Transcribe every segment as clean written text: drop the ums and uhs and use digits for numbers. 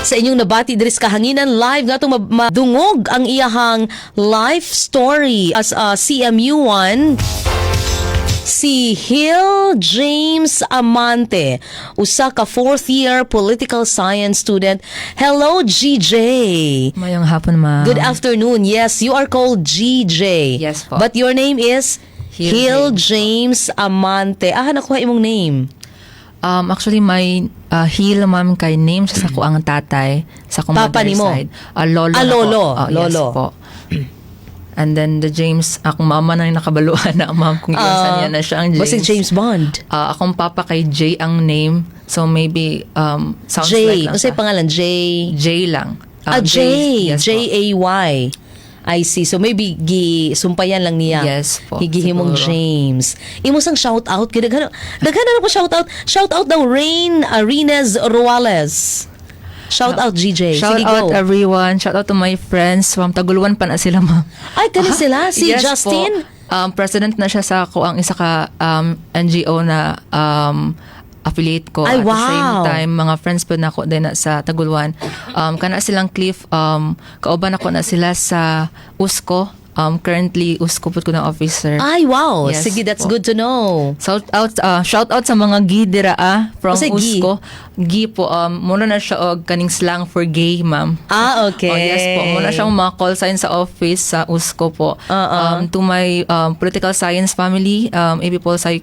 Sa inyong nabati diri sa Kahanginan Live nga atong madungog ang iyahang life story as a CMU1, si Hill James Amante, usa ka fourth year political science student. Hello, GJ. Maayong hapon, ma'am. Good afternoon. Yes, you are called GJ. Yes po. But your name is Hill Hill James Amante. Ah, nakuha imong name? Actually, may Hill, ma'am, kay name siya sa akoang tatay. Sa akong Papa mother nimo? side. Ah, lolo Ah, na po. lolo. Oh, Lolo. yes po. And then the James, akong mama na yung nakabaluan na, ma'am, kung iyon niya na siya ang James. Basta James Bond. Ah, akong papa kay J ang name. So maybe sounds J. like lang Unsay siya. pangalan? J. J lang. Ah, J. Yes po. Jay. I see. So maybe gi sumpayan lang niya. Yes po, Gihimong siguro. James. Imo sang shout out kay daghan daghan na po shout out. Shout out daw Rain Arenas Ruales. Shout out, GJ. Shout Sige, out go. everyone. Shout out to my friends. Ma'am, Taguluan pa na sila, ma'am. Ay, kani sila si Yes Justin. po. President na siya sa ako ang isa ka NGO na affiliate ko. Ay, At the same wow. time, mga friends po na ako din na sa Taguluan. Kana silang Cliff, kauban ako na sila sa USCO. Currently, USCO po ko ng officer. Ay, wow. Yes Sige, that's po. good to know. Shout out sa mga gi dira ah, from Unsay gi? USCO. Gi po, muna na siya og kaning slang for gay, ma'am. Ah, okay. Oh, yes po. Muna siyang mga call sign sa office sa USCO po. Oo. To my political science family, AB Pol Sci 4.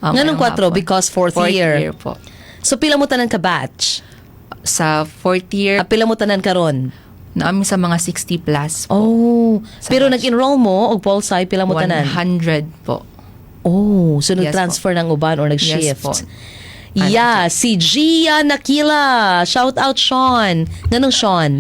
Nganong Ngayong 4? hapon. Because fourth year. Year po. So pila mo tanan ka batch? Sa fourth year, Ah, pila mo tanan karon? Naami sa mga 60 plus po. Oh, Sa pero batch. nag-enroll mo og Pol Sci, pila mo tanan? 100 po. Oh, so Yes nag-transfer ng uban or nag-shift. Yes po. Yeah, si Gia Nakila. Shout out, Sean. Nganong Sean?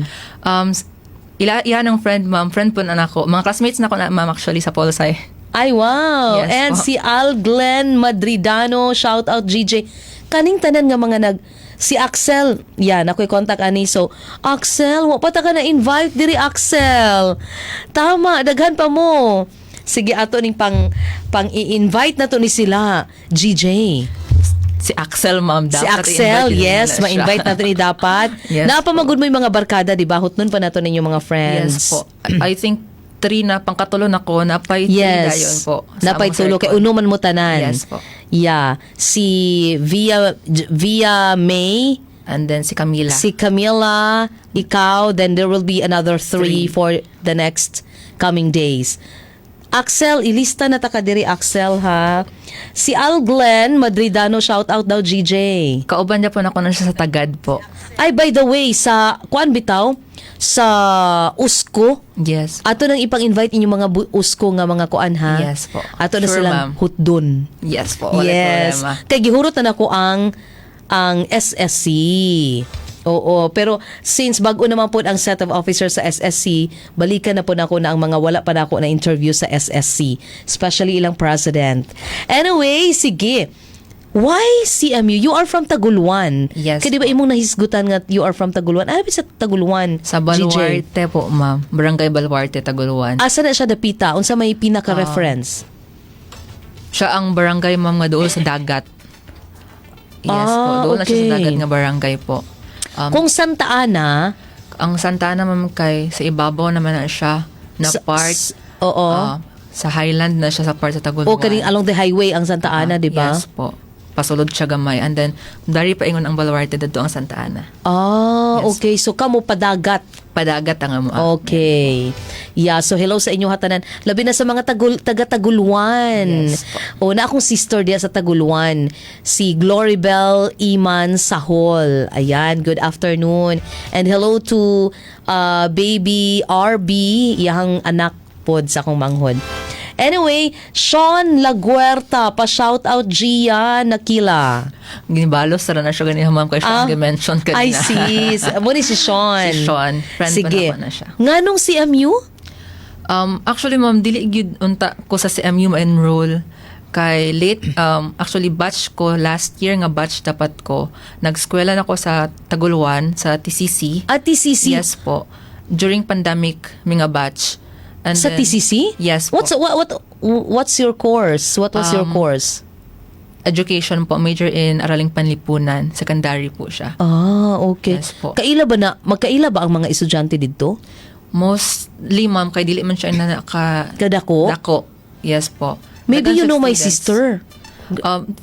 Ila iya ng friend, ma'am. Friend po na nako. Mga classmates na ko na, ma'am, actually sa Pol Sci. Ay, wow. Yes And po. si Al Glenn Madridano. Shout out, GJ. Kaning tanan nga mga nag. Si Axel, yan, ako'y contact ani. So, Axel, wa pa ta ka na-invite diri, Axel. Tama, daghan pa mo. Sige, ato ning pang i-invite na to ni sila, GJ. Si Axel, ma'am. Si Dapat Axel, i-invite din yes, na siya. ma-invite nato ni dapat. Yes. Naa pa man gud mo yung mga barkada, di ba? Hutnon pa nato ninyo mga friends. Yes po. I think three na, pangkatulo na ko, napay three dayon po sa Napay among tulo kay circle. uno man mo tanan. Yes po. Yeah, si Via May, And then si Camila. Si Camila, ikaw, then there will be another three Three. for the next coming days. Axel, ilista na ta ka diri, Axel, ha. Si Al Glenn Madridano, shout out daw, GJ. Kauban niya po na ko na siya sa Tagad po. Ay, by the way, sa kuan bitaw sa USCO, ato nang ipang-invite inyong mga USCO nga mga kuan, ha. Yes po. Ato na Sure, silang ma'am. hutdon. Yes po. Wala Yes. problema. Kay gihurot na nako ang SSC. Oo, pero since bago naman po ang set of officers sa SSC, balikan na po nako na ang mga wala pa nako na interview sa SSC, especially ilang president. Anyway, sige. Why CMU? You are from Taguluan. Yes. Kaya di ba imong nahisgutan nga you are from Taguluan? Ano ba sa Taguluan? Sa GJ? Baluarte po, ma'am. Barangay Baluarte, Taguluan. Asa na siya dapita? Unsa may pinaka-reference? Siya ang barangay, ma'am, nga dool sa dagat. Yes po. Ah, Dool na siya sa dagat nga barangay po. Kung Santa Ana, Ang Santa Ana, ma'am, kay sa ibabaw naman na siya na part. Oo. Ah, sa highland na siya sa part sa Taguluan. O kaning along the highway ang Santa Ana, di ba? Yes po. Pasulod siya gamay. And then, dari pa ingon ang Baluarte dadto ang Santa Ana. Ah, Yes. okay. So kamo padagat. Padagat ang amo. Ah. Okay. Yeah, so hello sa inyo hatanan. Labi na sa mga taga Taguluan. Yes O na akong sister diya sa Taguluan, si Gloribel Iman Sahol. Ayan, good afternoon. And hello to baby RB, iyahang anak pod sa akong manghod. Anyway, Sean Laguerta, pa-shout out Gia Nakila. Ginibalos ra na siya ganina, ma'am, kay siya ang gi-mention kanina. I see. Mo ni si Sean. Si Sean. Friend pa Sige. na ako na siya. Nganong CMU? Actually, ma'am, dili gyud unta ko sa CMU ma-enroll kay late, actually batch ko last year nga batch dapat ko. Nag-eskwela na ko sa Taguluan sa TCC. At TCC? Yes po, during pandemic mga batch. And Sa TCC? Yes po. What's your course? What was your course? Education po, major in Araling Panlipunan. Secondary po siya. Ah, okay. Yes po. Kaila ba na magkaila ba ang mga estudyante didto? Mostly, ma'am, kay dili man siya na naka Kadako? Dako. Yes po. Maybe Daghan you siya know my students. sister.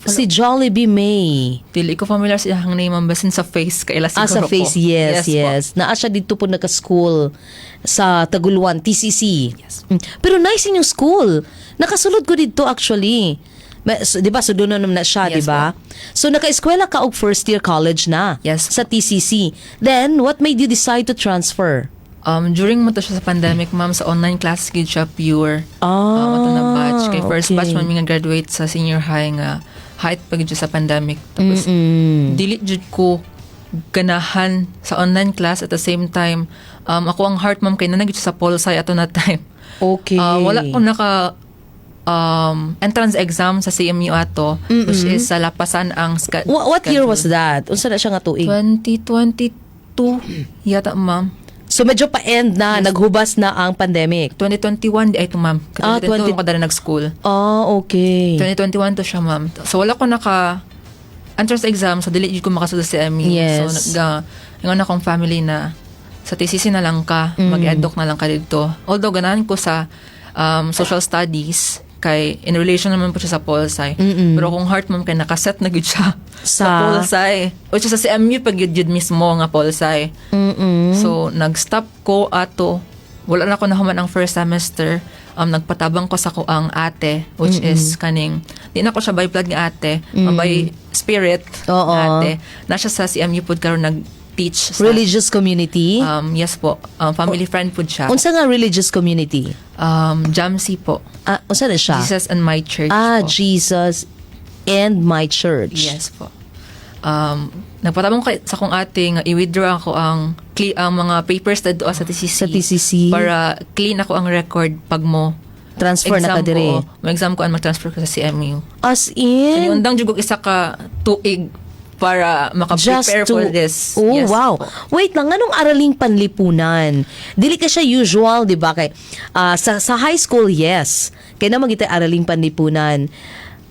Si Jollibee May. Dili ko familiar sa iyang name, ma'am, basin sa face kaila Ah, siguro sa face, ko. yes, Po. yes. Naa siya didto po naka-school sa Taguluan, TCC. Yes. Pero nice inyong school. Nakasulod ko didto actually. So, 'di ba so doon na siya, 'di Yes ba? So naka-eskwela ka og first year college na Yes. sa TCC. Then what made you decide to transfer? During mo to siya sa pandemic, ma'am, sa online class gid siya pure. Ato na batch. Kay first batch man mi nga graduate sa senior high nga height pa gid siya sa pandemic. Tapos dili jud ko ganahan sa online class. At the same time, ako ang heart, ma'am, kay naa gid siya sa Polsci ato na time. Wala ko naka entrance exam sa CMU ato, which is sa lapasan ang What year was schedule. that? Unsa na siya nga tuig? 2022 yata, ma'am. So medyo pa-end na, naghubas na ang pandemic. 2021 di ay ito, ma'am. Ah, 2022 20 ko dala nag-school. 2021 to siya, ma'am. So wala ko naka entrance exam, so dili jud ko makasulod sa CMU. So nag ingon akong family na sa TCC na lang ka, mag-educ na lang ka didto. Although ganahan ko sa social studies kay in relation naman po siya sa Polsci. Pero kung heart, ma'am, kay nakaset na gud siya sa Polsci. Which is sa CMU pag yun yun mismo nga Polsci. So nag-stop ko ato. Wala na ako nahuman ang first semester. Nagpatabang ko sa ko ang ate, which is kaning di na ko siya by blood nga ate, by spirit nga ate. Na siya sa CMU pud karon nag-teach sa Religious community? Yes po. Family friend pud siya. Unsa nga religious community? Jamsi po. Ah, unsa na siya? Jesus and My Church Ah, po. Jesus and My Church. Yes po. Nagpatabang kay sa akong ate nga i-withdraw ako ang mga papers na doon sa TCC. Sa TCC. Para clean ako ang record pag mo Transfer na ka exam dire. ko, mo-exam ko and mag-transfer ko sa CMU. As So, in, niundang jud og isa ka tuig para just maka-prepare to for this. Oh, Yes wow. po. Wait lang, anong araling panlipunan? Dili ka siya usual, di ba? Kay sa high school, yes. Kay na magita araling panlipunan.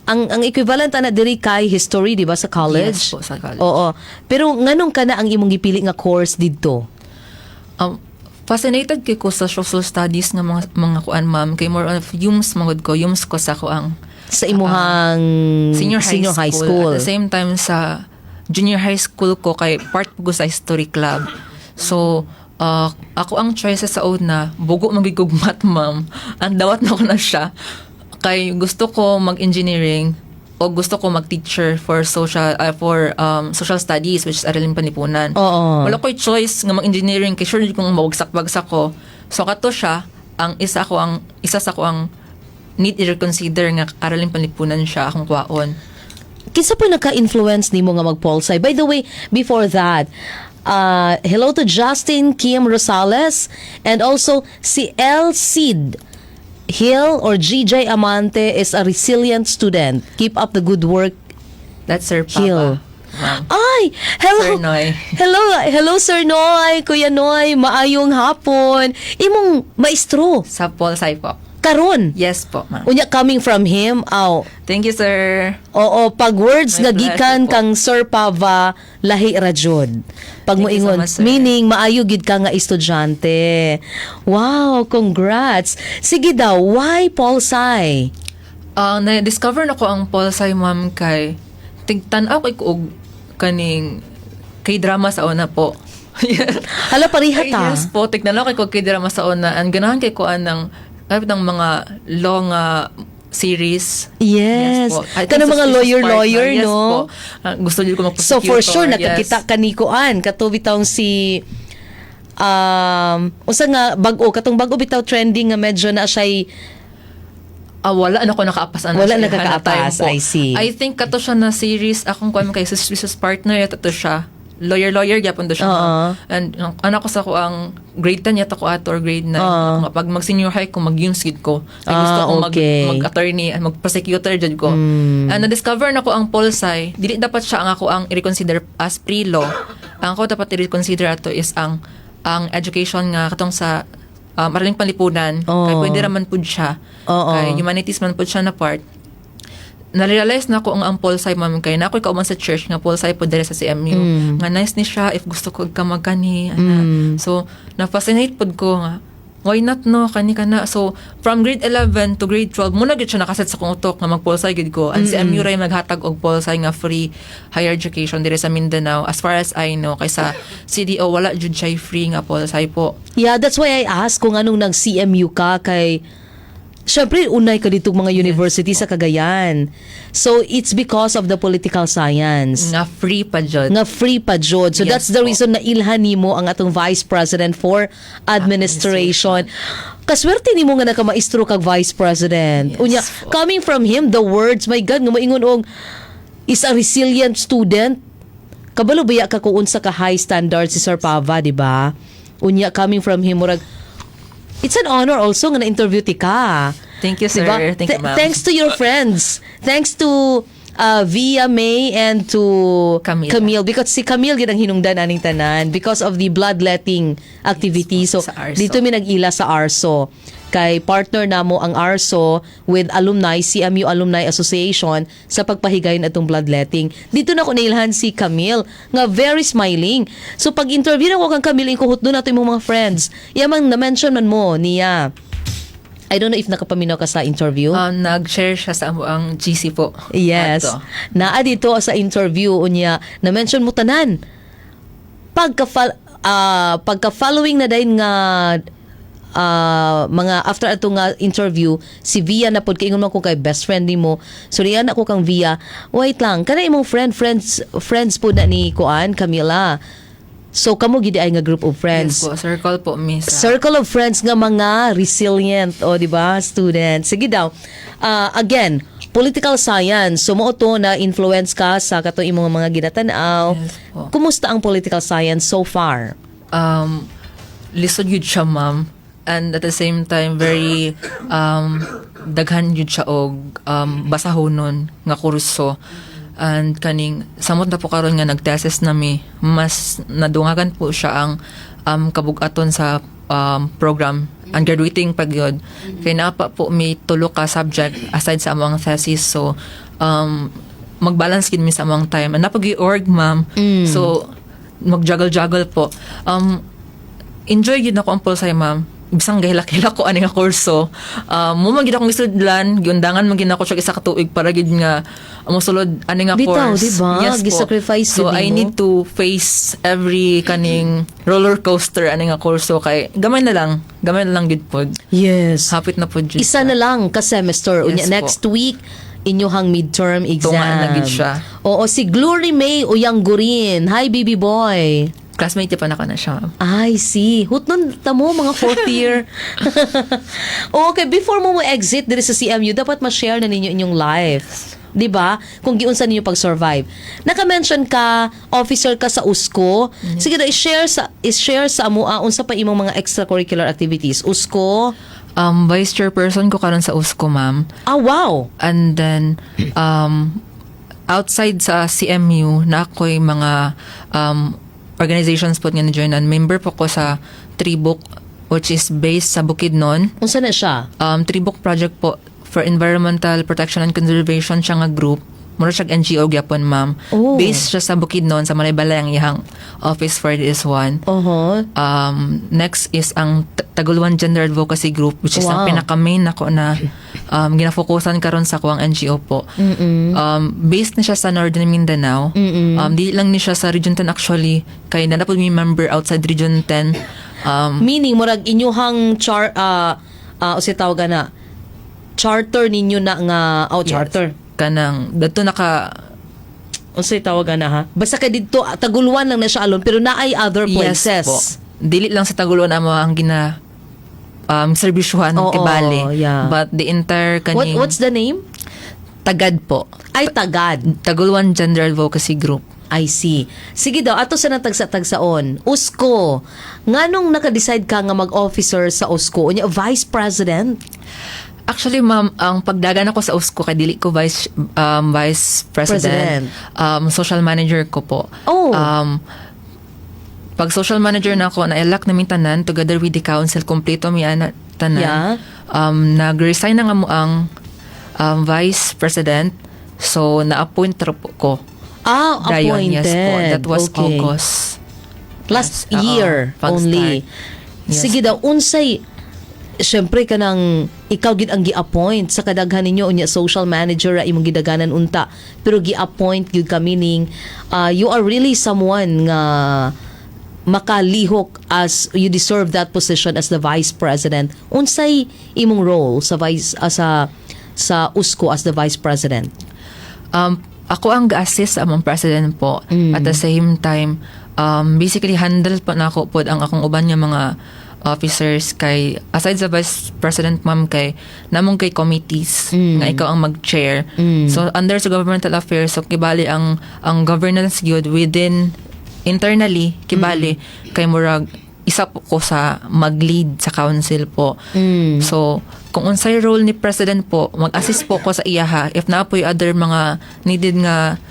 Ang equivalent ana diri kay history, di ba, sa college? Yes po, sa college. Oo. Pero nganong kana ang imong gipili nga course didto? Fascinated kay ko sa social studies nga mga kuan, ma'am, kay more of HUMSS man gud ko, HUMSS ko sa ko ang Sa imuhang senior high senior high school. At the same time, sa junior high school ko kay part ko sa history club. So, ako ang choices sa una, bugo magigugmat, ma'am. Ang dawat na ko na siya. Kay gusto ko mag-engineering o gusto ko mag-teacher for social studies, which is araling panlipunan. Wala ko'y choice nga mag-engineering kay sure kung mawagsak-bagsak ko. So kato siya ang isa sa ko ang need i-reconsider nga araling panlipunan siya akong kuwaon. Kinsa po naka-influence nimo nga mag-Polsci? By the way, before that, hello to Justin Kim Rosales and also si El Cid Hill or GJ Amante is a resilient student. Keep up the good work, That's Sir Papa. Hill. Ma'am. Ay, hello. Sir Noy. Hello, hello Sir Noy, Kuya Noy, maayong hapon. Imong maestro Sa Polsci po. Karon. Yes po, ma'am. Unya coming from him, aw. Thank you, sir. Oo, pag words My nga gikan pleasure po. kang Sir Pava, lahi ra jud. Pag Thank you so moingon, much, sir. meaning maayo gid ka nga estudyante. Wow, congrats. Sige daw, why Polsci? Na-discover na ko ang Polsci, ma'am, kay tigtan-aw kay ko og kaning K-drama sa una po. Hala, pareha Ay, ta. yes po, tignan kay ko K-drama sa una. Ang ganahan kay ko anang ay ng mga long series. Yes. Po. I think Kanang mga suspicious lawyer-lawyer, partner. Yes no? po. Gusto jud ko So for sure mag-prosecutor. nakakita ka ni Kuan kato bitawng si unsa nga bag-o, katong bag-o bitaw trending nga medyo na siya'y Ah, wala na ko nakaapas ana Wala siya, nakakaapas, time po. I see. I think kato siya na series akong kuan kay suspicious partner yata to siya. Lawyer lawyer gyapon to siya. And ang anak ko sa ko ang grade 10 yata ko ato or grade 9. Nga pag mag senior high ko mag gid ko. Kay gusto ko mag mag-attorney and mag-prosecutor jud ko. And na-discover na ko ang Polsci, dili dapat siya ang ako ang i-reconsider as pre-law. Ang ako dapat i-reconsider ato is ang education nga katong sa araling panlipunan. Kay pwede raman pud siya. Kay humanities man pud siya na part. Na-realize na ko ang Polsci, ma'am, kay na ako'y kauban sa church nga Polsci po diri sa CMU. Nga nice ni siya if gusto ko ka magkani ana. So na-fascinate pod ko nga why not, no, kani kana. So from grade 11 to grade 12 muna gyud siya nakaset sa akong utok nga mag Polsci gyud ko. And CMU ray maghatag og Polsci nga free higher education diri sa Mindanao as far as I know, kay sa CDO wala jud siya free nga Polsci po. Yeah, that's why I asked kung anong nag-CMU ka kay syempre, unay ka dito mga university sa Cagayan. So, it's because of the political science. Nga free pa jud. Nga free pa jud. So, Yes that's the po. Reason na ilhan nimo ang atong Vice President for Administration. Kaswerte nimo nga nakamaestro kag Vice President. Yes Unya, po. Coming from him, the words, my God, nga moingon og is a resilient student. Kabalo baya ka kung unsa ka high standard si Sir Pava, di ba? Unya, coming from him, murag, it's an honor also nga na-interview ti ka. Thank you, sir. Diba? Thank you, ma'am. Thanks to your friends. Thanks to Via May and to Camille. Camille, because si Camille gid ang hinungdan aning tanan because of the bloodletting activity. Yes So po, sa ARSO. Dito mi nag-ila sa ARSO kay partner namo ang ARSO with alumni, CMU Alumni Association, sa pagpahigayon atong bloodletting. Dito na ko nailhan si Camille nga very smiling. So pag interview na ko kang Camille, ikuhot doon nato imong mga friends. Yamang na-mention man mo niya. I don't know if nakapaminaw ka sa interview. Nag-share siya sa amo ang GC po. Yes. Ato. Naa dito sa interview unya na-mention mo tanan. Pagka following na dayon nga mga after ato nga interview, si Via na pod, kaingon man ko kay best friend nimo. So riyan ako kang Via. Wait lang, kana imong friend, friends friends po na ni kuan Camila. So kamo gid ay nga group of friends. Yes po, circle po mi sa Circle of friends nga mga resilient, o di ba, students. Sige daw. Again, political science. So mo to na influence ka sa kato imong mga ginatan-aw. Yes po. Kumusta ang political science so far? Lisod yun siya, ma'am. And at the same time, very daghan yun siya og basahonon nga kurso. And kaning samot na po karon nga nag-thesis na mi, mas nadungagan po siya ang kabugaton sa program and graduating pag yun. Kay naa pa po may tulo ka subject aside sa among thesis. So, magbalance gid mi sa among time. And napag org, ma'am. So, mag-juggle-juggle po. Enjoy gid nako ang Polsci, ma'am. Bisang gahilak-hilak ko ani nga kurso. Mo man gid akong gisulodlan, giundangan man gid nako siya isa ka tuig para gid nga mosulod ani nga Bitaw, course. di ba? Yes po. Gisacrifice So gid I nimo. need to face every kaning roller coaster ani nga kurso kay gamay na lang, gamay na lang gid pod. Yes. Hapit na pod jud. Isa na lang ka semester. Unya, Yes po. next week inyohang midterm exam. Tunga na gid siya. Oo, si Glory May Uyanggurin. Hi, baby boy. Classmate pa nako na siya, ma'am. I see. Hutnon tamo mga fourth year. Okay, before mo mo exit diri sa CMU, dapat ma-share na ninyo inyong life. 'Di ba? Kung giunsa ninyo pag-survive. Naka-mention ka, officer ka sa USCO. Sige daw, i-share sa amo unsa pa imong mga extracurricular activities. USCO. Vice chairperson ko karon sa USCO, ma'am. Ah, wow. And then, outside sa CMU, na ako'y mga organizations po nga na-joinan. Member po ko sa Tribuk, which is based sa Bukidnon. Unsa na siya? Tribuk Project po for Environmental Protection and Conservation siya nga group. Mura siya NGO gyapon, ma'am. Oh. Based siya sa Bukidnon, sa Malaybalay ang iyang office for this one. Next is ang Taguluan Gender Advocacy Group, which is ang pinaka-main nako na ginafokusan karon sa kuang NGO po. Based na siya sa Northern Mindanao. Di lang ni siya sa Region 10 actually kay naa pod may member outside Region 10. Meaning murag inyuhang char unsay tawag na charter ninyo na nga, oh, charter. Kanang dadto naka Unsay tawag na ha? Basta kay didto Taguluan lang na siya alone pero naay other places. Yes po. Dili lang sa Taguluan amo ang gina serbisyuhan kibali. But the entire kaning What's the name? Tagad po. Ay, Tagad. Taguluan Gender Advocacy Group. I see. Sige daw, ato sa natagsa-tagsaon. USCO. Nganong naka-decide ka nga mag-officer sa USCO? Unya, vice president? Actually, ma'am, ang pagdagan ako sa USCO kay dili ko vice president. President. Social manager ko po. Oh. Pag social manager na ako, na-elect na mi tanan together with the council, kompleto mi ana tanan. Nag-resign na nga mo ang vice president. So na-appoint ra po ko. Ah, Dayon, appointed. yes po. That was August. Last Yes, oo, year pag-start. only. Yes. Sige daw, unsay syempre kanang ikaw gid ang gi-appoint sa kadaghan ninyo, unya social manager ra imong gidaganan unta, pero gi-appoint gyud ka, meaning you are really someone nga makalihok as you deserve that position as the vice president. Unsay imong role sa vice sa USCO as the vice president? Ako ang ga-assist sa among president po. At the same time, basically handle po nako pod ang akong uban nga mga officers kay aside sa vice president, ma'am, kay namong kay committees nga ikaw ang mag-chair. So under sa governmental affairs, so kibali ang governance gyud within internally, kibali kay murag isa po ko sa mag-lead sa council po. So, kung unsay role ni president po, mag-assist po ko sa iyaha if naa po'y other mga needed nga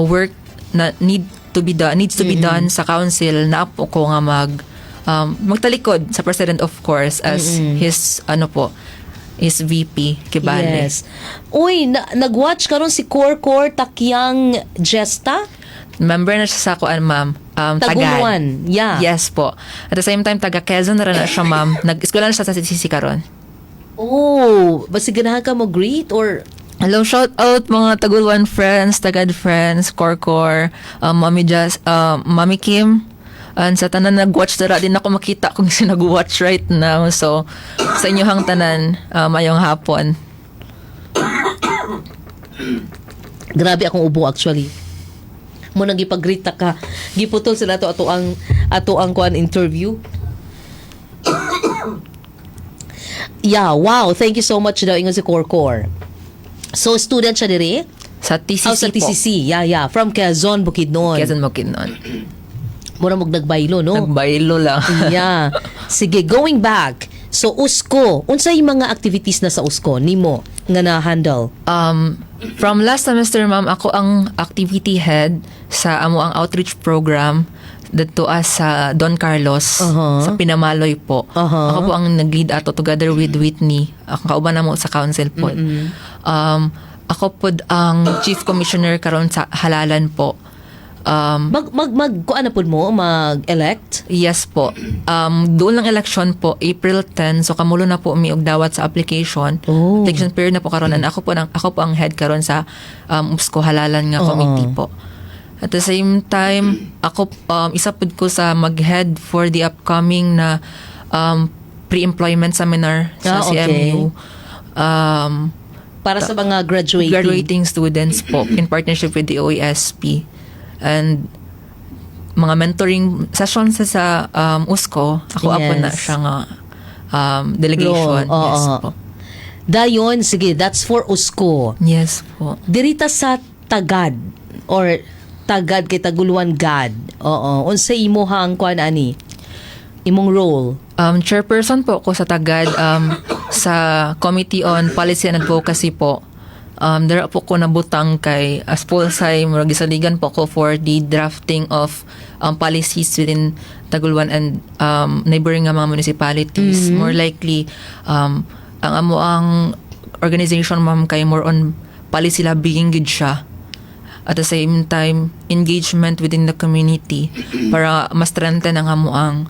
work na need needs to be done sa council, naa po ko nga magtalikod sa president, of course, as his ano po, his VP kibali. Yes. Uy, nag-watch karon si Core Core Takyang Gesta. Member na siya sa kuan, ma'am. Taguluan. Tagad. Yeah. Yes po. At the same time, taga Quezon na rin na siya, ma'am. Nag-eskwela na siya sa CCC karon. Oh, basi ganahan ka mo greet or Hello, shout out mga Taguluan friends, Tagad friends, Core, Mami Jazz, Mami Kim, and sa tanan nag-watch dara, din ako makita kung sino nag-watch right now. So, sa inyohang tanan, mayong hapon. Grabe akong ubo actually. Mo nang gipag-greet ta ka. Giputol sila to ato ang kuan interview. Yeah, wow. Thank you so much daw ingon si Core Core. So student siya diri? Sa TCC Oh, sa po. TCC. Yeah. From Quezon, Bukidnon. Quezon Bukidnon. Mura mo nagbaylo, no? Nagbaylo lang. Yeah. Sige, going back. So USCO, unsay mga activities na sa USCO nimo nga na-handle? From last semester, ma'am, ako ang activity head sa amo ang outreach program didto as sa Don Carlos sa Pinamaloy po. Ako po ang nag-lead ato together with Whitney. Ang kauban namo sa council po. Ako po ang chief commissioner karon sa halalan po. Mag mag mag kuan na pud mo mag-elect? Yes po. Doon lang election po, April 10. So kamulo na po mi og dawat sa application. Application period na po karon, and ako po ang head karon sa USCO halalan nga committee po. At the same time, ako isa pud ko sa mag-head for the upcoming na pre-employment seminar sa CMU. Para sa mga graduating. Graduating students po in partnership with the OESP and mga mentoring sessions sa USCO ako apo na siya nga delegation. Role, oo. Yes po. Dayon, sige, that's for USCO. Yes po. Dirita sa Tagad or Tagad kay Taguluan God. Oo, unsa imuhang kuan ani? Imong role. Chairperson po ko sa Tagad sa Committee on Policy and Advocacy po. Dara po ko nabutang kay as Polsai, murag gisaligan po ko for the drafting of policies within Taguluan and neighboring nga mga municipalities. More likely ang amo ang organization, ma'am, kay more on policy lobbying gid siya. At the same time, engagement within the community para mas strengthen ang amo ang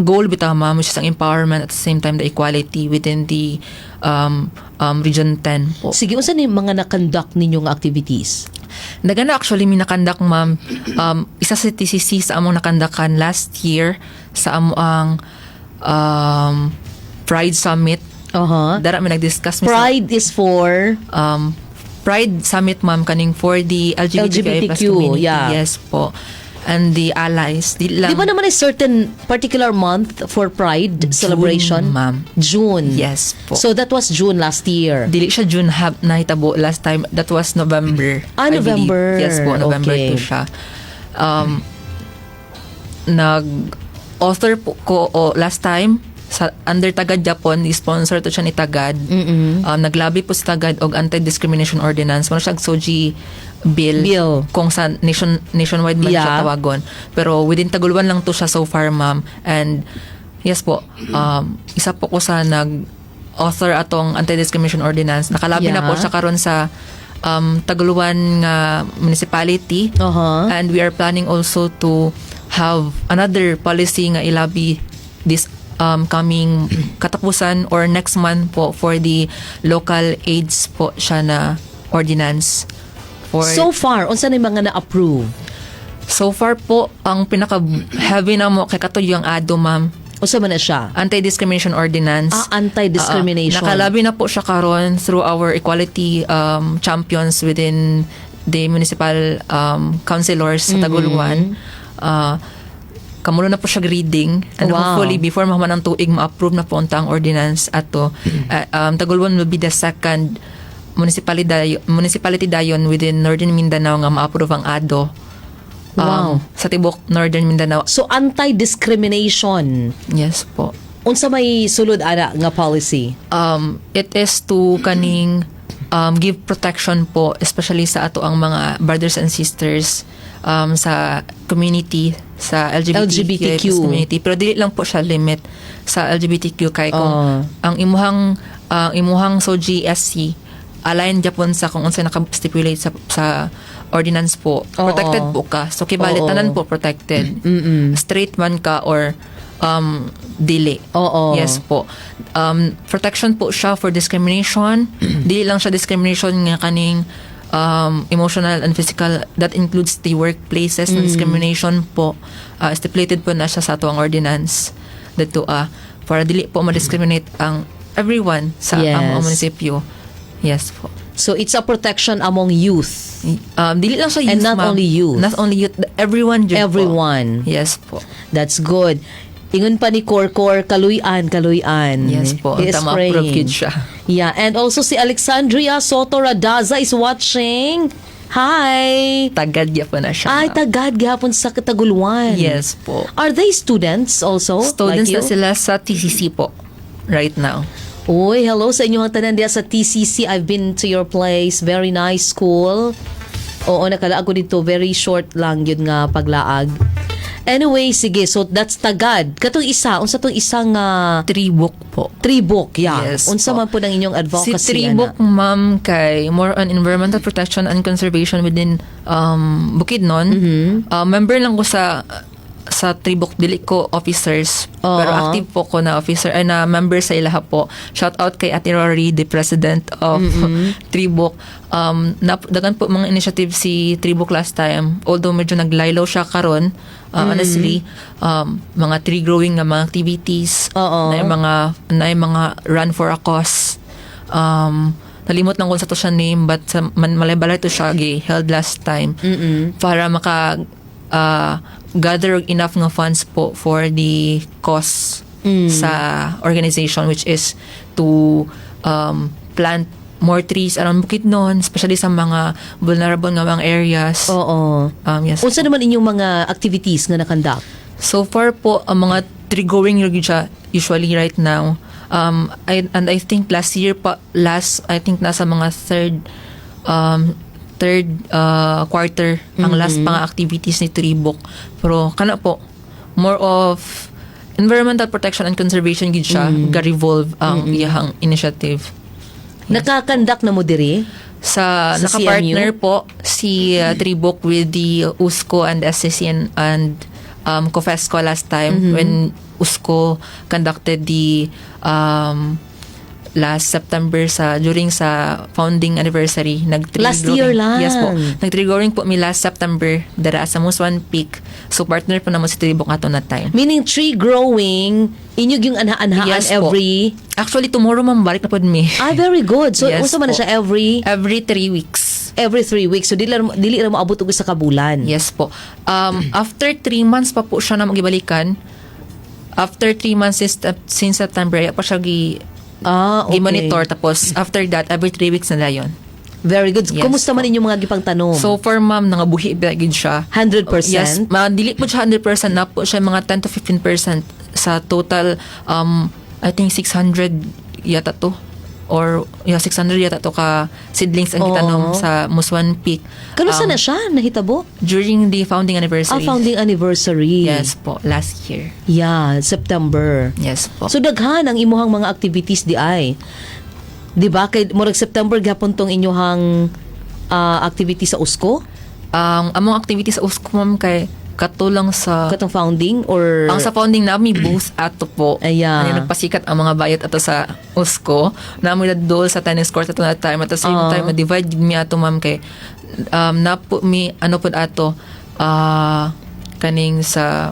goal bitaw, ma'am, which is ang empowerment, at the same time the equality within the Region 10 po. Sige, unsa ni mga na-conduct ninyong activities? Daghan na actually mi na-conduct, ma'am. Isa sa TCC sa among na-conductan last year sa amo ang Pride Summit. Dara mi nag-discuss mi sa Pride is for Pride Summit, ma'am, kaning for the LGBTQI plus LGBTQ, community. Yeah. Yes po. And the allies. Di lang Di ba naman a certain particular month for Pride celebration? Ma'am. June. Yes po. So that was June last year. Dili siya June hab nahitabo last time. That was November. Ah, I believe. November. Yes po, November 2 siya. Nag-author po ko o, last time sa under Tagad Japon, sponsor to siya ni Tagad. Naglabi po sa Tagad og anti-discrimination ordinance. Mao siya SOGIE bill, Bill. Kung sa nationwide man siya tawagon. Pero within Taguluan lang to siya so far, ma'am. And yes po, isa po ko sa nag author atong anti-discrimination ordinance. Nakalabi na po siya karon sa Taguluan nga municipality. And we are planning also to have another policy nga ilabi this coming katapusan or next month po for the local AIDS po siya na ordinance. For So far, unsa na yung mga na-approve? So far po, ang pinaka heavy na mo kay kato yung ADO, ma'am. Unsa man na siya? Anti-discrimination ordinance. Ah, anti-discrimination. Nakalabi na po siya karon through our equality champions within the municipal councilors sa Taguluan. Kamulo na po siya reading and hopefully before mahuman ang tuig, ma-approve na po unta ang ordinance ato. Taguluan will be the second municipality dayon within Northern Mindanao nga ma-approve ang ADO. Sa tibok Northern Mindanao. So anti-discrimination. Yes po. Unsa may sulod ana nga policy? It is to kaning give protection po, especially sa ato ang mga brothers and sisters sa community, sa LGBTQ, LGBTQ. Community, pero dili lang po siya limit sa LGBTQ kay kung ang imuhang SOGIE SC align gyapon sa kung unsa naka-stipulate sa ordinance po, protected po ka. So kibali tanan po protected, straight man ka or dili. Yes po. Protection po siya for discrimination. Dili lang siya discrimination nga kaning emotional and physical. That includes the workplaces na discrimination po. Stipulated po na siya sa atuang ordinance dito para dili po ma-discriminate ang everyone sa ang munisipyo. Yes po. So it's a protection among youth. Dili lang siya youth, And not ma'am. only youth. Not only youth, everyone jud po. Everyone. Yes po. That's good. Ingon pa ni Korkor, kaluyan, kaluyan. Yes po. He is Tama, praying. approve gyud siya. Yeah, and also si Alexandria Soto Radaza is watching. Hi! Tagad po na siya, Ay, ma'am. Tagad gihapon sa Kataguluan. Yes po. Are they students also? Students like na you? sila sa TCC po right now. Uy, hello sa inyong tanan diya sa TCC. I've been to your place. Very nice school. Oo, nakalaag ko dito. Very short lang yun nga paglaag. Anyway, sige. So, that's Tagad. Katong isa, unsa tong isang Tribuk po. Tribuk, yeah. Yes unsa po. man po ng inyong advocacy? Si Tribuk, ana? ma'am, kay more on environmental protection and conservation within Bukidnon. Member lang ko sa Tribuk, dili ko officers, pero active po ko na officer ay na member sa ilaha po. Shout out kay Ate Rory, the president of Tribuk. Dagan po mga initiative si Tribuk last time, although medyo naglaylo siya karon, honestly, mga tree growing nga mga activities, na yung mga run for a cause. Nalimot lang ko sa to siya name, but sa man, Malaybalay to siya gi held last time para maka gather enough nga funds po for the cause sa organization, which is to plant more trees around Bukidnon, especially sa mga vulnerable nga mga areas. Yes. Unsa naman inyong mga activities nga na-conduct? So far po, ang mga tree growing gyud siya usually right now. And I think last year pa, last, I think nasa mga third quarter ang last mga activities ni Tribuk. Pero kana po, more of environmental protection and conservation gid siya, ga-revolve ang iyahang initiative. Naka-conduct na mo diri? Sa, Sa naka-partner CMU? po si Tribuk with the USCO and SCC and COFESCO last time when USCO conducted the last September sa during sa founding anniversary, nag Last year lang. Yes po, nag tree growing po mi last September dara sa Musuan Peak. So partner po namo si Tribuk ato na time. Meaning tree growing, inyo yung anha-anhaan Yes po. every? Actually, tomorrow, ma'am, balik na pod mi. Ah, very good. So, Yes unsa man na po. siya every? Every 3 weeks. Every 3 weeks. So, dili ra mo abot og isa ka bulan. Yes po. After 3 months pa po siya na magibalikan. After 3 months since September, ay pa siya gi-monitor. Tapos after that, every 3 weeks na dayon. Very good. Yes Kumusta man po. inyong mga gipangtanom? So far, ma'am, nangabuhi ba gid siya. 100%? Yes, dili po siya 100%, na po siya mga 10 to 15% sa total, I think 600 yata to or yeah, 600 yata to ka seedlings ang gitanom sa Musuan Peak. Kanusa na siya nahitabo? During the founding anniversary. Ah, founding anniversary. Yes po, last year. Yeah, September. Yes po. So daghan ang imuhang mga activities di ay. Di ba? Kay murag September gyapon tong inyuhang Activity sa USCO? Ang among activity sa USCO, ma'am, kay katulang sa Katong founding or Ang sa founding nami booth ato po. Aya. Ano, nagpasikat ang mga bayot ato sa USCO. Nami dol sa tennis court ato na time. At the same time, ma-divide gid mi ato, ma'am, kay napo mi ano pod ato kaning sa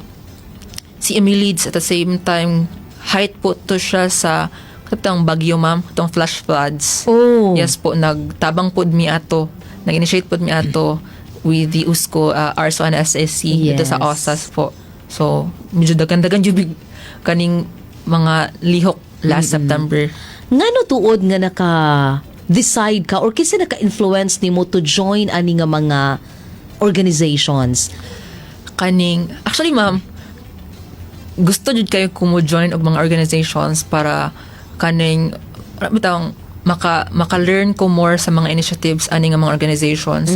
CMU Leads. At the same time, height po to siya sa katong bagyo, ma'am, katong flash floods. Oh. Yes po, nagtabang pod mi ato. Nag-initiate pod mi ato with the USCO, ARSO and SSC dito sa OSAS po. So, medyo dagan-dagan jud big kaning mga lihok last September. Ngano tuod nga naka decide ka or kinsa naka-influence nimo to join ani nga mga organizations? Kaning actually, ma'am, gusto jud kayo ko mo join og mga organizations para kaning bitawng maka-learn ko more sa mga initiatives ani nga mga organizations.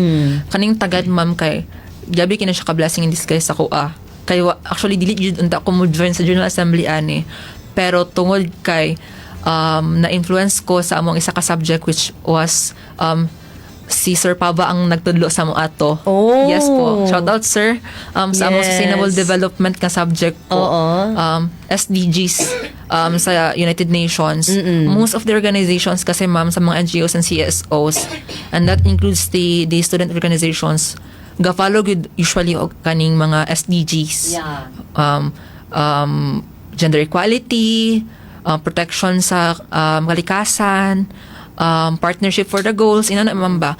Kaning tagad, ma'am, kay gabi kina siya ka blessing in disguise ako ah. Kay actually dili jud unta ko mo join sa General Assembly ani. Pero tungod kay na-influence ko sa among isa ka subject, which was si Sir Pava ang nagtudlo sa amo ato. Oh. Yes po. Shout out, sir. Sa among sustainable development ka subject po. SDGs sa United Nations. Most of the organizations kasi, ma'am, sa mga NGOs and CSOs, and that includes the student organizations, ga-follow gud usually og kaning mga SDGs. Gender equality, protection sa kalikasan, partnership for the goals, inana, ma'am ba.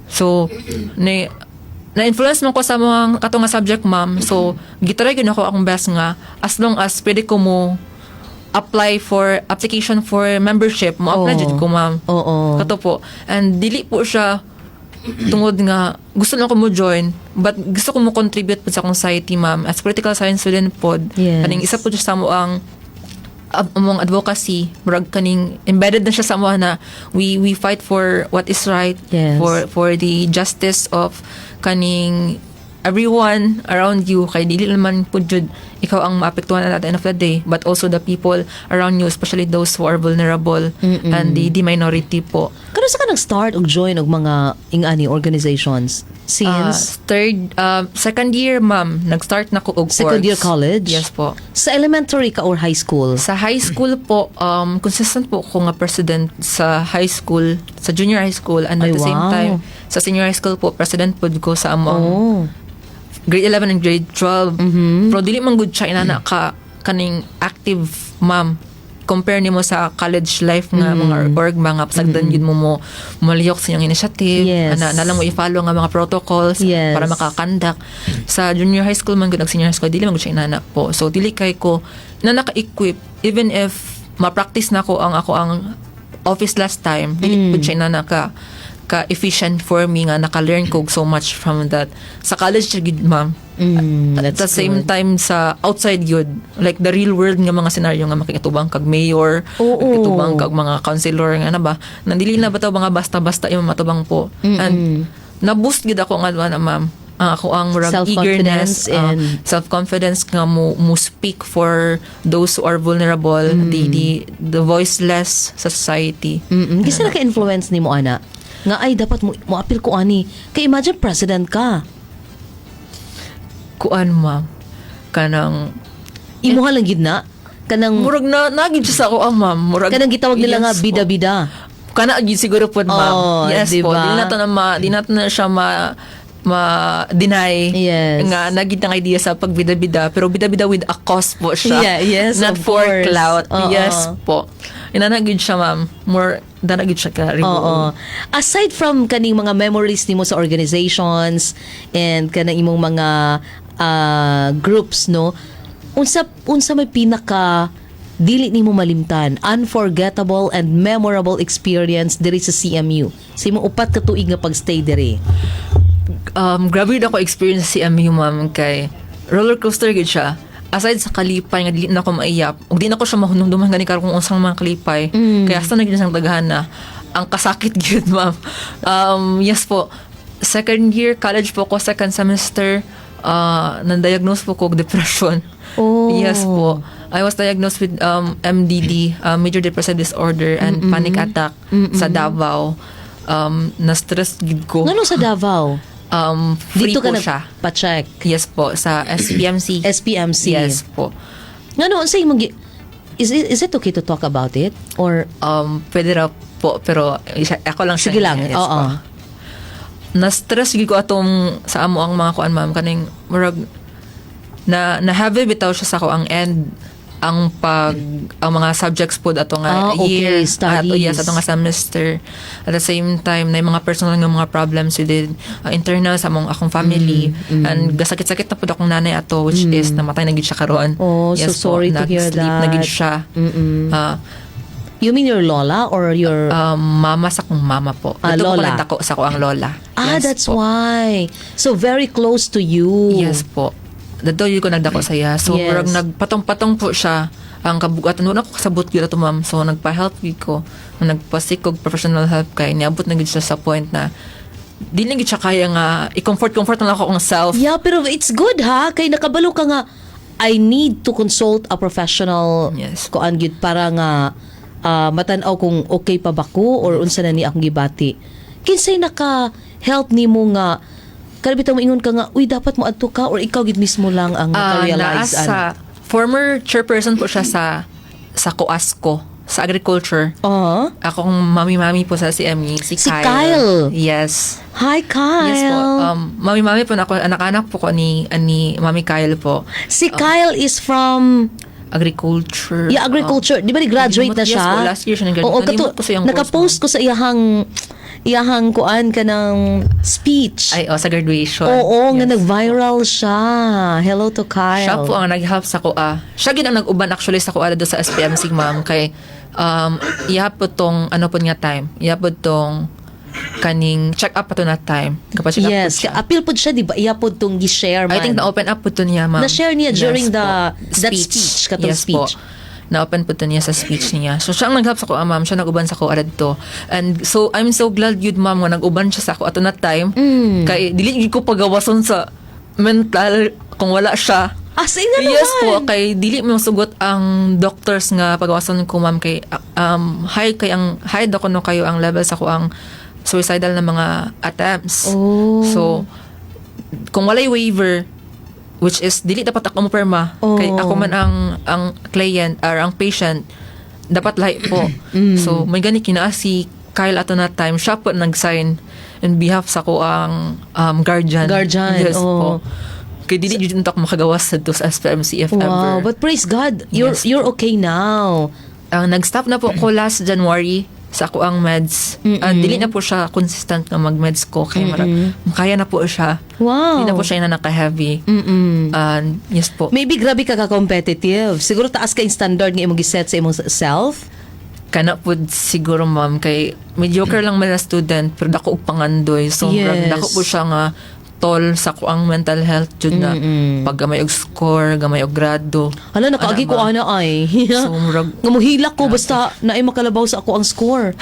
So, ni na-influence man ko sa mga kato nga subject, ma'am. So, gitry gyud ako akong best nga as long as pwede ko mo apply for application for membership, mo apply jud ko, ma'am. Kato po. And dili po siya tungod nga gusto lang ko mo join, but gusto ko mo contribute po sa akong society, ma'am, as political science student pod. Kaning isa po siya sa amo ang among advocacy, murag kaning embedded na siya sa amo na we fight for what is right, for the justice of kaning everyone around you, kay dili naman pud jud ikaw ang maapektuhan at the end of the day, but also the people around you, especially those who are vulnerable and the minority po. Kanus-a ka nag-start og join og mga ingani organizations? Since Third, second year, ma'am, nag-start na ko og Second year orgs. College? Yes po. Sa elementary ka or high school? Sa high school po, consistent po ko nga president sa high school, sa junior high school, and at Ay, the same time, sa senior high school po, president po ko sa among grade 11 and grade 12. Pero dili man gud siya inana ka kaning active, ma'am. Compare nimo sa college life nga mga org, mga pasagdan yun mo mo malihok sa inyong initiative, ana na lang mo i-follow nga mga protocols para makakandak. Sa junior high school man gud ug senior high school, dili man gud siya inana po. So dili kay ko na naka-equip even if ma-practice na ko ang ako ang office last time, dili pud siya inana ka efficient for me nga naka-learn ko so much from that. Sa college siya gid, ma'am. At That's the same good. time sa outside yun, like the real world nga mga scenario nga makikatubang kag mayor, makikatubang kag mga councilor nga na ba, nandili na ba to mga basta-basta yung matubang po. And na-boost gid ako nga na, ma'am, ang ako ang murag Self-confidence eagerness, self-confidence nga mo speak for those who are vulnerable, the voiceless sa society. Kinsa naka-influence nimo ana? Nga ay dapat mo moapil ko ani. Kay imagine president ka. Kuan, ma'am, kanang Imuha lang gid na kanang murag na nagid siya sa ako, ah, ma'am, murag kanang gitawag nila nga Yes po. bida-bida. Kana gyud siguro po, ma'am. Oh, Yes di po. ba? Di nato na siya ma deny nga nagid ang idea sa pagbida-bida, pero bida-bida with a cause po siya. Yeah, yes, Not of for course. clout. Yes po. Inana gyud siya, ma'am. More dana gyud siya ka Oo. Aside from kaning mga memories nimo sa organizations and kanang imong mga groups, no, unsa may pinaka dili nimo malimtan, unforgettable and memorable experience diri sa CMU sa imong 4 ka tuig nga pagstay diri? Grabe yun ako experience sa CMU, ma'am, kay roller coaster gyud siya. Aside sa kalipay nga dili na ako maiyap ug di na ko siya mahunumduman gani karon kung unsang mga kalipay, kaya hasta na gyud siyang daghan na ang kasakit gyud, ma'am. Yes po, second year college po ko, second semester, na-diagnose po ko og depression. Yes po, I was diagnosed with MDD, major depressive disorder and panic attack sa Davao. Na-stress gid ko. Ngano sa Davao? Free Dito ka po siya. nagpa-check. Yes po, sa SPMC. SPMC. Yes po. Ngano unsay imong is it okay to talk about it or Pwede ra po, pero ako lang siya. Sige lang. Yes Oo. po. Na-stress gid ko atong sa amo ang mga kuan, ma'am, kaning murag na heavy bitaw siya sa ako ang end ang pag ang mga subjects pod ato nga year studies. Ato, yes, ato nga semester. At the same time na mga personal nga mga problems with internal sa among akong family and gasakit-sakit na pud akong nanay ato, which is namatay na gid siya karon. Oh, so Yes po, sorry to hear nag-sleep na gid that. siya. You mean your lola or your Mama sa akong mama po. Ah, Dito po ko lola. nagdako sa ako ang lola. Ah, Yes that's po. why. So very close to you. Yes po. Dadto yun ko nagdako sa iya. So, murag nagpatong-patong po siya ang kabugatan. Wala ko kasabot gyud ato, ma'am. So, nagpa-help gyud ko. Nagpa-seek og professional help kay niabot na gyud siya sa point na di na gyud siya kaya nga i-comfort-comfort na lang ako akong self. Yeah, pero it's good ha kay nakabalo ka nga I need to consult a professional kuan gyud para nga matan-aw kung okay pa ba ko or unsa na ni akong gibati. Kinsay naka-help nimo nga kaya bitaw moingon ka nga, uy, dapat mo adto ka or ikaw gid mismo lang ang naka-realize Naa sa former chairperson po siya sa COASCO, sa agriculture. Akong mami-mami po sa CMU, si Si Kyle. Kyle. Yes. Hi, Kyle. Yes po. Mami-mami po na ako, anak-anak po ko ni Mami Kyle po. Si Kyle is from Agriculture. Yeah, agriculture. Di ba ni-graduate na Yes siya? po, last year siya nag-graduate. Oo, kato, Nalimot ko sa iyang course, nakapost ko sa iyahang kuan ka ng speech. Ay, oh, sa graduation. Oo, nga Yes. nag-viral siya. Hello to Kyle. Siya po ang nag-help sa kuha. Siya gid ang nag-uban actually sa kuha do sa SPMC, ma'am, kay iya po tong ano po nga time. Iya po tong kaning check up pa to na time. Kapag check up po Yes, siya. apil po siya, di ba? Iya po tong gi-share man. I think na-open up po to niya, ma'am. Na-share niya during po. that speech, katong Yes po. speech. Na-open po to niya sa speech niya. So, siya ang nag-help sa ko, ah, ma'am. Siya nag-uban sa ko to. And so, I'm so glad yun, ma'am, nga nag-uban siya sa ako ato na time. Kay, dili gyud ko pagawason sa mental kung wala siya. As in, ano Yes man? po, kay dili mo sugot ang doctors nga pagawason ko, ma'am, kay high kay ang high daw kuno kayo ang level sa ko ang suicidal na mga attempts. So kung walay waiver, which is dili dapat ako mo perma kay ako man ang client or ang patient, dapat lahi po. So may gani kinaa si Kyle ato na time, siya po nag-sign in behalf sa ko ang guardian. Guardian, Yes oh. po. Kay dili jud ako makagawas sa sa SPMC if Wow, ever. but praise God, you're Yes. you're okay now. Ang nag-stop na po ko last January sa ako ang meds. Dili na po siya consistent nga mag-meds ko kay mara, kaya na po siya. Hindi na po siya na naka-heavy. And yes po. Maybe grabe ka ka-competitive. Siguro taas ka yung standard nga imong giset sa imong self. Kana po siguro, ma'am, kay mediocre lang man na student pero dako og pangandoy. So murag dako po siya nga toll sa kuang mental health jud na pag gamay og score, gamay og grado. Hala, nakaagi Ana ko ba? ana ay. So, murag- nga muhilak ko basta naay makalabaw sa ako ang score.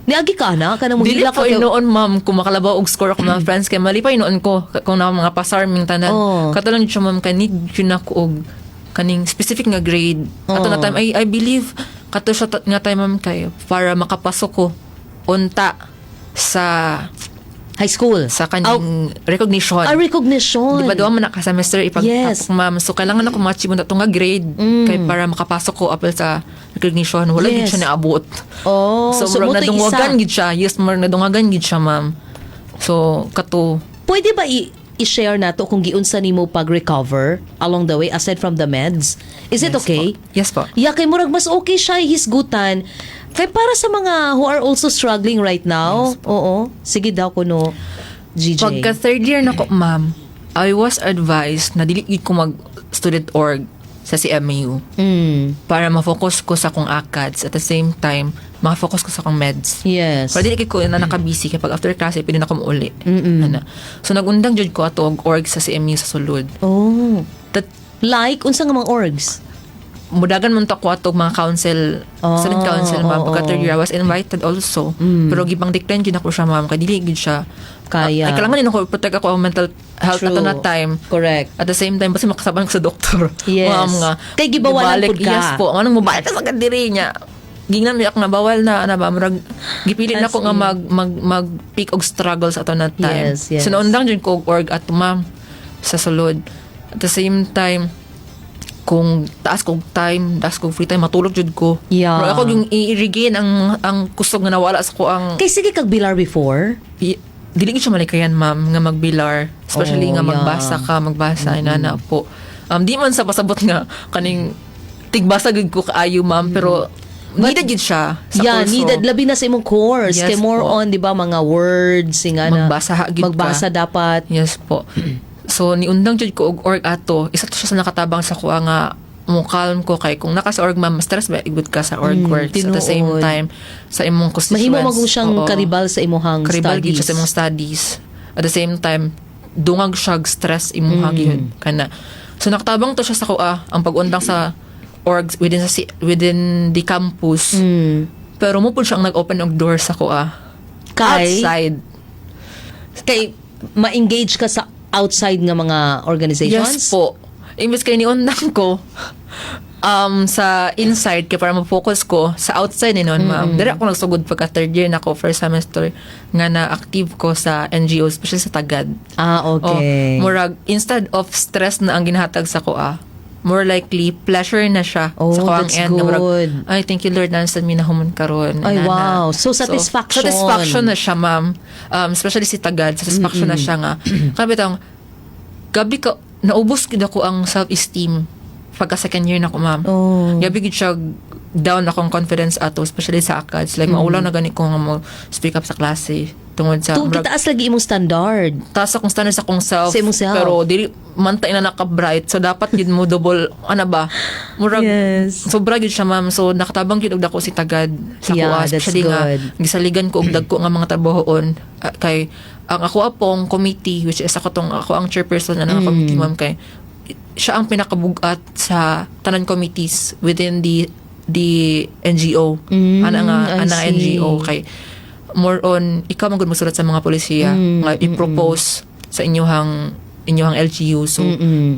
Niagi ka ana kana Dili muhilak po ka inoon, ma'am, kung makalabaw og score ako mga friends kay malipay noon ko kung na mga pasar ming tanan. Kato lang jud siya, ma'am, kay need jud nako og kaning specific nga grade. Ato na time I believe kato siya nga time, ma'am, kay para makapasok ko unta sa High school. sa kaning recognition. Ah, recognition. Di ba duha man na ka semester ipagtapok, ma'am. So kailangan ako ma-achieve na nga grade kay para makapasok ko apil sa recognition. Wala gid siya naabot. Oh, So, so, murag mo to nadungagan isa. gid siya. Yes, murag nadungagan gid siya, ma'am. So kato Pwede ba i-share nato kung giunsa nimo pag-recover along the way aside from the meds? Is it Yes okay? po. Yes po. Yeah, kay murag mas okay siya hisgutan. Kay para sa mga who are also struggling right now. Oo. Sige daw kuno, GJ. Pagka third year na ko, ma'am, I was advised na dili gid ko mag student org sa CMU para ma-focus ko sa akong acads, at the same time ma-focus ko sa akong meds. Pero dili kay ko na naka-busy kay pag after class pwede na ko muuli. Ana. So nagundang jud ko ato og org sa CMU sa sulod. That, like unsa nga mga orgs? Mudagan man to ko ato mga council, student council, ma'am. Pagka third year I was invited also. Pero gipang decline jud ako siya, ma'am, kay dili gid siya Kaya. Ay, kailangan din ako protect ako ang mental health ato na time. At the same time, basta makasaban ko sa doktor. Ma'am, nga. Kay gibawalan Gibalik, pud ka. Yes po. Anong mobalik ka sa kadiri niya? Gingnan mi ako nga bawal na ana ba, murag gipili na As ko nga in. mag mag mag pick og struggles ato na time. Yes. So naundang jud ko og org ato, ma'am, sa sulod. At the same time, kung taas kog time, taas kog free time, matulog jud ko. Murag ako yung i-regain ang kusog nga nawala sa ko ang Kay sige kag bilar before? Dili gyud siya malikayan, ma'am, nga magbilar, especially nga magbasa ka, magbasa inana po. Di man sa pasabot nga kaning tigbasa gud ko kaayo, ma'am, pero needed gyud siya sa kurso. Needed labi na sa imong course. Yes Kay more po. on, di ba, mga words nga na Magbasa ha, gyud ka. Magbasa dapat. Yes po. So niundang jud ko og org ato. Isa to siya sa nakatabang sa kuha nga mo calm ko, kay kung naka sa org, ma'am, stress ba igud ka sa org works at the same Tinuod. time sa imong constituents. Mahimo magong siyang Oo. karibal sa imuhang Karibal studies. gyud siya sa imong studies. At the same time, dungag siya og stress imuha gyud kana. So nakatabang to siya sa kuha ang pag-undang sa orgs within the campus. Pero mo pud siya ang nag-open og door sa kuha. Kay Outside. Kay ma-engage ka sa outside nga mga organizations? Yes po. Imbes kay niundang ko sa inside kay para ma-focus ko sa outside ni noon, ma'am. Dire ako nagsugod pagka third year na ako, first semester nga na active ko sa NGO, especially sa Tagad. Oh, murag instead of stress na ang ginahatag sa ko, more likely pleasure na siya Oh, sa ko ang that's end. Nga murag, good. "Ay, thank you, Lord, nansad mi na human karon." Ay, Inana. wow. So, satisfaction. Satisfaction na siya, ma'am. Especially si Tagad, satisfaction na siya nga. Kaya bitang, gabi ka, naubos gid ako ang self-esteem pagka second year na ko, ma'am. Gabi gid siya down akong confidence ato, especially sa acads. Like, maulaw na gani ko nga mo speak up sa klase. Tungod sa, Tungod murag, kitaas lagi imong standard. Taas akong standard sa akong self. Sa imong self. Pero dili man ta ina naka-bright. So dapat gid mo double ana ba. Murag sobra gid siya, ma'am. So nakatabang gid og dako si Tagad sa Yeah, kuha, that's especially nga good. gisaligan ko og dagko nga mga trabahoon. Ah, kay ang ako apong committee, which is ako tong ako ang chairperson na nga committee, ma'am, kay siya ang pinakabugat sa tanan committees within the NGO. Ana nga I ana nga see. NGO kay more on ikaw man gud mosulat sa mga polisiya nga i-propose sa inyuhang LGU. So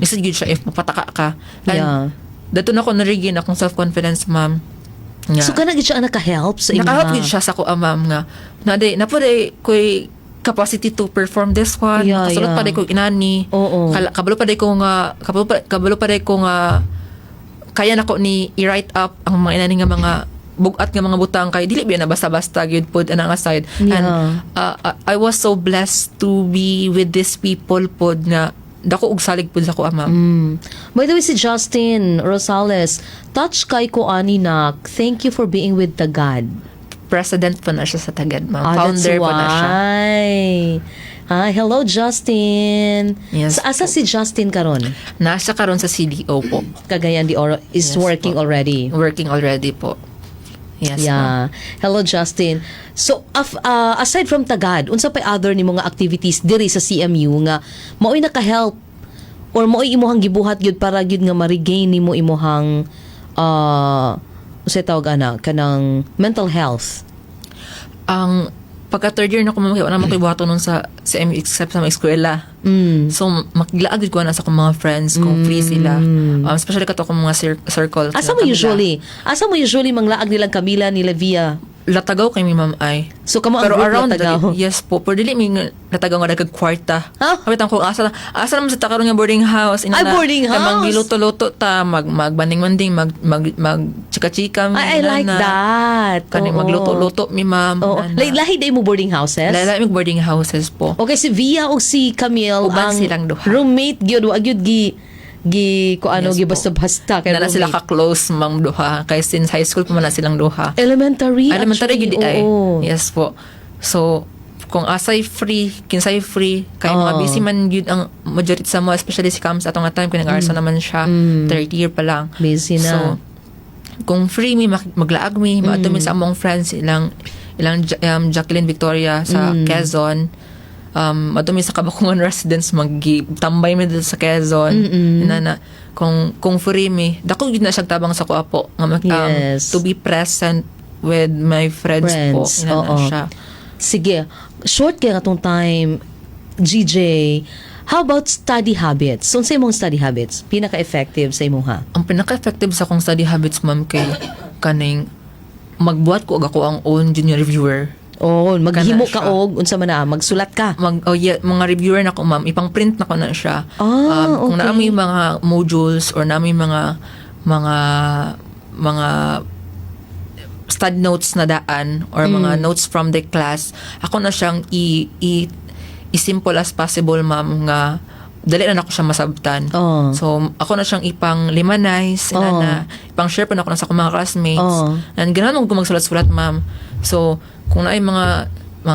lisod gyud siya if mapataka ka. And dato na ko na-regain akong self-confidence, ma'am. Nga. So kana gid siya ang naka-help sa imuha? Nakahelp gyud siya sa ko, ma'am, nga na day na po day ko'y capacity to perform this one. Kasulot pa day ko inani. Kabalo pa day ko nga kabalo pa day ko nga kaya nako ni i-write up ang mga inani nga mga bugat nga mga butang, kay dili biya na basta-basta gyud pod ana nga side. And I was so blessed to be with these people pod nga dako og salig pod sa ko, ma'am. By the way, si Justin Rosales, "Touch kay ko ani nak. Thank you for being with Tagad." President po na siya sa Tagad, ma'am. Ah, that's Founder po na siya. why. Ah, hello, Justin. Yes. Sa asa si Justin karon? Nasa karon sa CDO po. Cagayan de Oro is Yes working po. Already. Working already po. Yes, ma'am. Yeah. Hello, Justin. So aside from Tagad, unsa pay other ni mga activities diri sa CMU nga maoy naka-help or maoy imuhang gibuhat gyud para gyud nga ma-regain nimo imuhang unsay tawag ana, kanang mental health? Ang pagka third year na ko, ma'am, wala man ko'y buhaton nun sa CMU except sa mga eskwela. So, makilaag ko na sa akong mga friends kung free sila. Especially kato akong mga circle. Asa mo Camila. usually? Asa mo usually manglaag nilang Camila, nila Via? Latagaw kay mi, ma'am, ay. So kamo ang Pero group around Latagaw? Yes po. Pero dili mi nga Latagaw nga nagkag kwarta. Ah? Kami tang kung asa asa naman sa takaron nga boarding house. Ay, boarding Kay house! Magluto-luto ta, mag magbanding-banding, mag mag mag chika-chika mi, Ay, I like inana. that. Kani magluto-luto mi, ma'am. Inana. Lahi lahi day mo boarding houses? Lahi mi boarding houses po. Okay, si Via o si Camille Uban ang silang duha. Roommate gyud, wa gyud gi gi ko ano Yes gi po. basta-basta kay Na na sila roommate. ka-close mang duha. Kay since high school pa man na silang duha. Elementary, Elementary actually, gid ay. oo. Yes po. So kung asay free, kinsay free, kay mga Oo. busy man gyud ang majority sa mga, especially si Cams atong nga time kung nag-aaral naman siya, third year pa lang. Busy na. So kung free mi, maglaag mi, maadto mi sa among friends, ilang ilang Jacqueline Victoria sa Quezon. Adto mi sa Kabakungan residence, tambay mi dito sa Quezon. Inana kung free mi, dako gyud na siyang tabang sa kuha po nga to be present with my friends, po. Friends, Inana oo. siya. Sige, short kay atong time, GJ. How about study habits? Unsa imong study habits? Pinaka-effective sa imong ha? Ang pinaka-effective sa akong study habits, ma'am, kay kaning Magbuhat ko og ako ang own junior reviewer. Oh, maghimo Kana ka siya. Og unsa man na, magsulat ka. Mag, oh yeah, mga reviewer na ko, ma'am, ipang print na ko na siya. Kung naa may mga modules or naa may mga stud notes na daan or mga notes from the class, ako na siyang i simple as possible, ma'am, nga dali na nako siya masabtan. So ako na siyang ipang limanize, na ipang share pa na ako na sa akong mga classmates. And ganahan mo ko magsulat-sulat, ma'am. So kung naay mga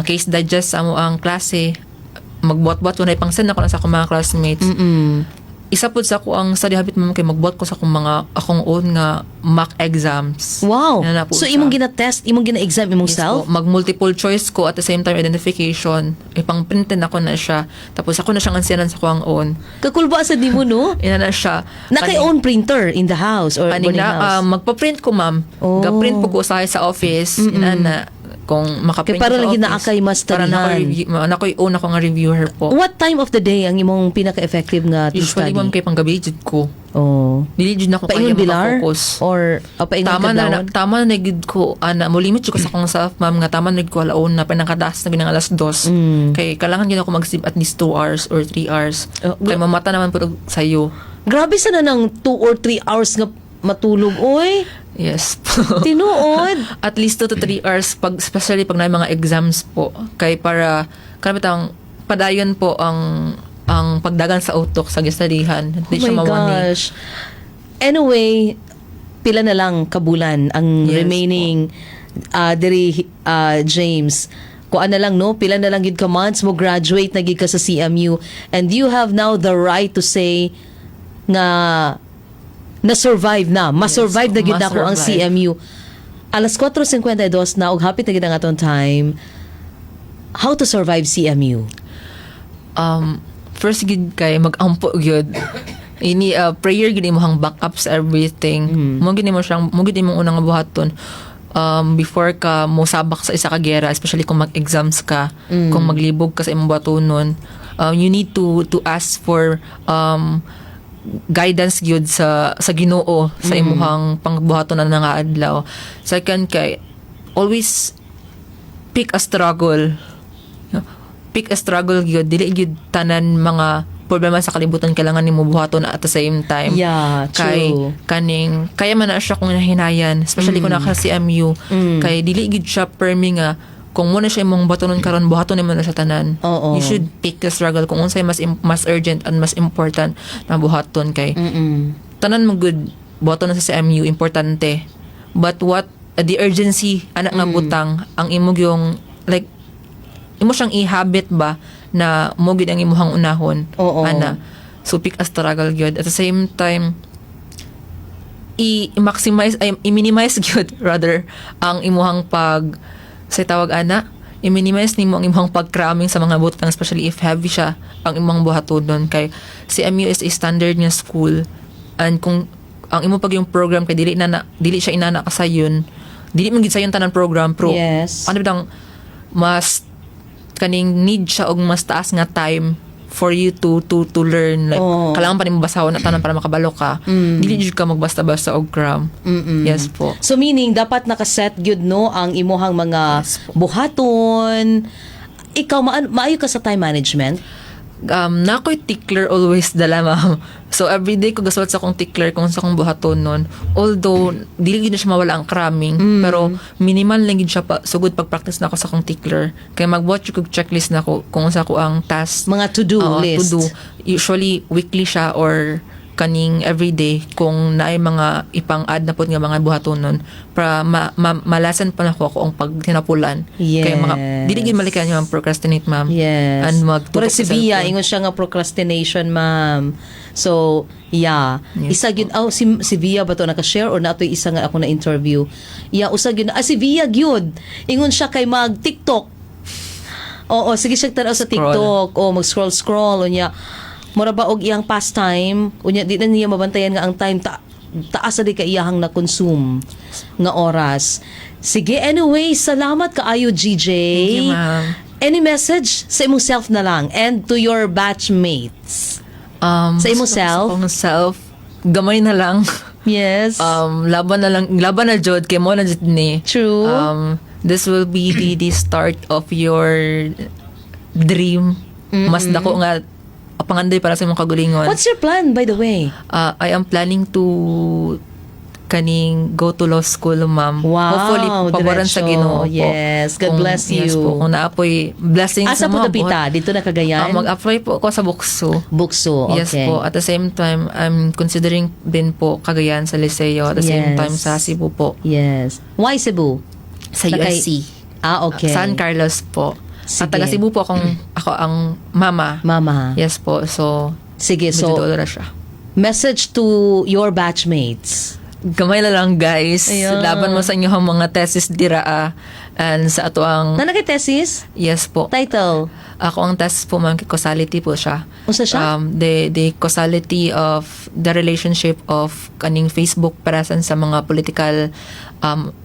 case digest sa amo ang klase, magbuhat-buhat ko na, ipang send ako na sa akong mga classmates. Isa pud sa ako ang study habit, ma'am, kay magbuhat ko sa akong mga akong own nga mock exams. Yan na po So siya. imong gina-test, imong gina-exam imong Yes self? po. Mag multiple choice ko, at the same time identification. Ipang printin ako na siya. Tapos ako na siyang ansiyanan sa kuang own. Kakulba sa nimo, no? Ina na siya. Na kay own printer in the house or Kaning boarding na, house? magpa-print ko, ma'am. Oh. Ga-print po ko usahay sa office. Ina na kung makaprint Kay para ko sa lagi office. naa kay mas Para studyhan. nako own ako nga reviewer po. What time of the day ang imong pinaka-effective nga to Usually, study? ma'am, kay panggabi jud ko. Dili jud nako kaya Paingon bilar makafocus. or paingon Tama na, na kadlawon? tama na gid ko ana, mo limit jud ko sa akong self, ma'am, nga tama na gid ko alaon na, pinakadaas na gid ang 2:00 kay kailangan gid ako mag-sleep at least 2 hours or 3 hours Oh, kay mamata naman pud og sayo. Grabe sana ng 2 or 3 hours nga matulog, oy. Yes. Tinuod. At least 2 to 3 hours pag, especially pag na mga exams po, kay para kanang padayon po ang pagdagan sa utok sa gistudihan. Oh Di siya my mawani. gosh. Anyway, pila na lang kabulan ang remaining diri, James. Kuan na lang, no, pila na lang gid ka months mo graduate na gid ka sa CMU and you have now the right to say nga na-survive na, ma-survive na gid nako ang ma-survive. CMU. Alas 4:52 na ug hapit na gid ang atong time. How to survive CMU? First gid kay mag-ampo gyud ini, prayer gid imong backup sa everything. Mo gid imong unang buhaton before ka mo sabak sa isa ka gera, especially kung mag-exams ka, kung maglibog ka sa imong buhatonon, you need to ask for guidance gyud sa Ginoo sa imuhang pangbuhaton na nga adlaw. Second kay always pick a struggle. Pick a struggle gyud. Dili gyud tanan mga problema sa kalibutan kailangan nimo buhaton at the same time. Yeah, Kay true. kaning kaya man na siya kung nahinayan, especially kung naka CMU, kay dili gyud siya permi nga kung mo na siya imong buhatonon karon, buhaton nimo na siya tanan. You should pick the struggle kung unsay mas urgent and mas important na buhaton, kay tanan mo good buhaton na sa CMU importante, but what the urgency anak nga butang ang imo yung like imo siyang i-habit ba na mo gid ang imuhang unahon ana. So pick a struggle gyud. At the same time, i-maximize ay i-minimize gyud rather ang imuhang pag sa tawag ana, i-minimize nimo ang imuhang pag-cramming sa mga butang, especially if heavy siya ang imong buhatonon, kay CMU is a standard nga school and kung ang imo pag yung program kay dili na, dili siya inana kasayon, dili man gid sayon tanan program, pero ano bitang mas kaning need siya og mas taas nga time for you to learn, like kailangan pa nimo basahon na tanan para makabalo ka. Dili jud ka magbasta-basta og cram. Yes po. So meaning dapat nakaset gyud, no, ang imuhang mga buhaton. Ikaw, maayo ka sa time management? Nakoy tickler always dala, ma'am. So every day ko gasulat sa akong tickler kung sa akong buhaton nun. Although dili gid na siya mawala ang cramming, pero minimal lang gid siya pa sugod pag-practice na ako sa akong tickler. Kay magbuhat jud kog checklist na ko kung sa ako ang task. Mga to-do Oo, list. To do. Usually weekly siya or kaning everyday kung naay mga ipang-add na pod nga mga buhatonon para malasan pa nako ako ang pagtinapulan. Kay mga dili gid malikayan yung procrastinate, ma'am. And magtutok Murag si sa Via, cellphone. ingon siya nga procrastination, ma'am. So, yeah. Yes. Isa gyud, oh, si Via ba to naka-share or natoy isa nga ako na interview? Yeah, usa gyud. Ah, si Via gyud. Ingon siya kay mag TikTok. Oo, sige siya tanaw sa Scroll. TikTok. O mag-scroll scroll unya. Mura ba og iyang pastime, unya di na niya mabantayan nga ang time taas na di ka iyahang na-consume nga oras. Sige, anyway, salamat kaayo, GJ. Thank you, ma'am. Any message sa imong self na lang and to your batchmates? Sa imong self? Sa akong self, gamay na lang. Laban na lang, laban na jud kay mo na jud ni. True. This will be the start of your dream. Mas dako nga pangandoy para sa imong kaugalingon. What's your plan, by the way? I am planning to kaning go to law school, ma'am. Wow, Hopefully, paboran sa diretso. Ginoo po. Yes, God bless Yes you. po, kung naa poy blessings Asa sa po mga dapita? Dito na Cagayan? Mag-apply po ako sa BukSU. BukSU, okay. Yes po. At the same time, I'm considering din po Cagayan sa Liceo. At the same time sa Cebu po. Yes. Why Cebu? Sa USC. Ah, okay. San Carlos po. Sige. At taga Cebu po ako ang mama. Mama. Yes po. So, Sige, medyo so dolora siya. Message to your batchmates. Gamay na lang, guys. Ayun. Laban mo sa inyong mga thesis dira ah. And sa ato ang Naa na kay thesis? Yes po. Title? Ako ang thesis po, ma'am, causality po siya. Unsa siya? The causality of the relationship of kaning Facebook presence sa mga political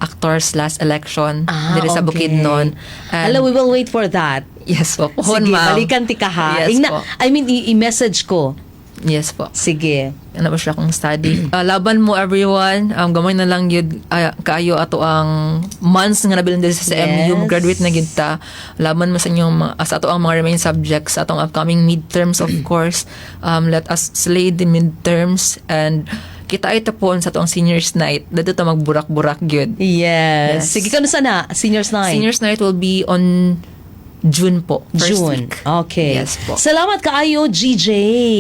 actors last election diri sa Bukidnon. And, Ala, we will wait for that. Yes po. Pohon, Sige, ma'am. balikan ti ka ha. Yes Ingna, po. I mean, i-message ko. Yes po. Sige. Ano ba siya akong study. Laban mo, everyone. Gamay na lang yun kaayo ato ang months nga nabilin diri sa CMU. Graduate na gid ta. Laban mo sa inyong sa ato ang mga remaining subjects, sa atong upcoming midterms, of course. Let us slay the midterms and kita ay tapon sa atong seniors night. Dito ta magburak-burak gyud. Yes. Yes. Sige, kano sana? Seniors night? Seniors night will be on June po. First June. week. Okay. Yes po. Salamat kaayo, GJ.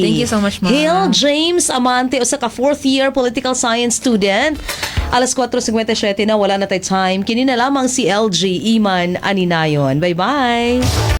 Thank you so much, ma'am. Hail James Amante, usa ka fourth year political science student. Alas 4:57 na, wala na tay time. Kini na lamang si LG Iman Aninayon. Bye-bye.